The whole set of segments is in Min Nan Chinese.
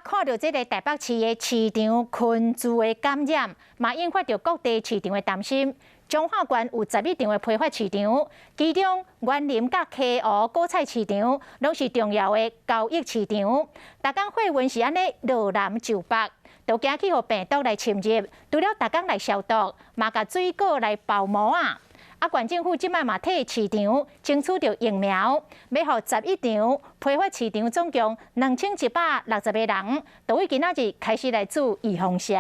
看著這个台北市的市場群聚的感染，嘛引發著各地市場的擔心。彰化縣有11場的批發市場，其中員林佮溪湖果菜市場攏是重要的交易市場。逐工貨運是按呢落南就北，都驚去予病毒來侵入。除了逐工來消毒，嘛共水果來包膜仔。啊，縣政府這擺嘛替市場爭取著疫苗，欲予11場批發市場總共2160個人，都對今仔日開始來注預防射。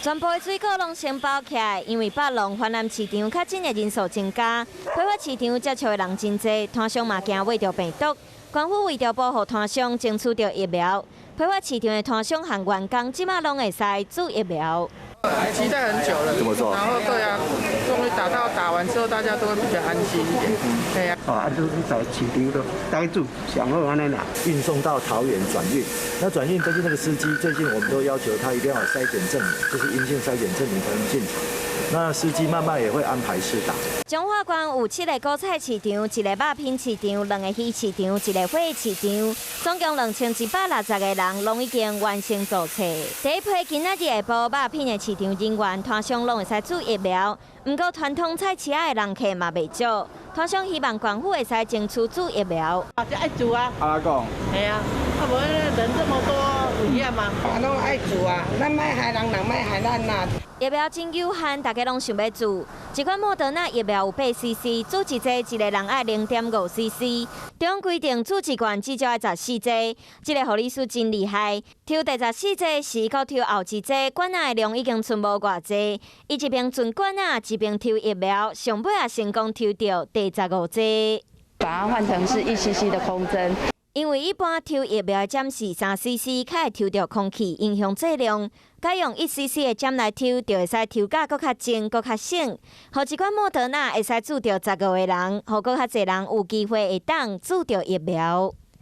全部的水果攏先包起來，因為北龍環南市場確診的人數增加，批發市場接觸的人真濟，攤商嘛驚秽著病毒。縣府為著保護攤商，爭取著疫苗，批發市場的攤商和員工這擺攏會使注疫苗。期待很久了，怎麼說？然後對啊，終於打到打完之後，大家都會比較安心一點。對啊。哦，啊，就是在市場都待住，上好按呢啦。運送到桃園轉運，那轉運根據那個司機，最近我們都要求他一定要有篩檢證明，就是陰性篩檢證明才能進場。那司機慢慢也會安排施打。彰化縣有七个果菜市場、一个肉品市場、兩個魚市場、一個花市場，總共2160個人，攏已經完成注冊。第一批今仔日下晡肉品的市場人員，攤商攏會使注疫苗，毋過傳統菜市仔的人客嘛袂少，攤商希望縣府會使爭取注疫苗。啊，這愛注啊！啊，講。係啊，啊無人這麼多，危險嘛。啊，攏愛注啊，咱莫害人，人莫害咱啦。疫苗真有限，大家攏想欲注。這款莫德納疫苗有8 cc，注一劑一个人愛0.5 cc。中央規定注一罐至少愛14劑。這个護理師真厲害，抽第14劑時，閣抽後一劑，管仔的量已經賰無偌濟。伊一邊存管仔，一邊抽疫苗，上尾也成功抽著第15劑。把它換成是1 cc 的空針。因為一般抽疫苗的針是3 cc，較會抽著空氣，影響劑量。改用1 cc 的針來抽，就會使抽甲閣較精、閣較省。予這款莫德納會使注著15個人，予閣較濟人有機會會當注著疫苗。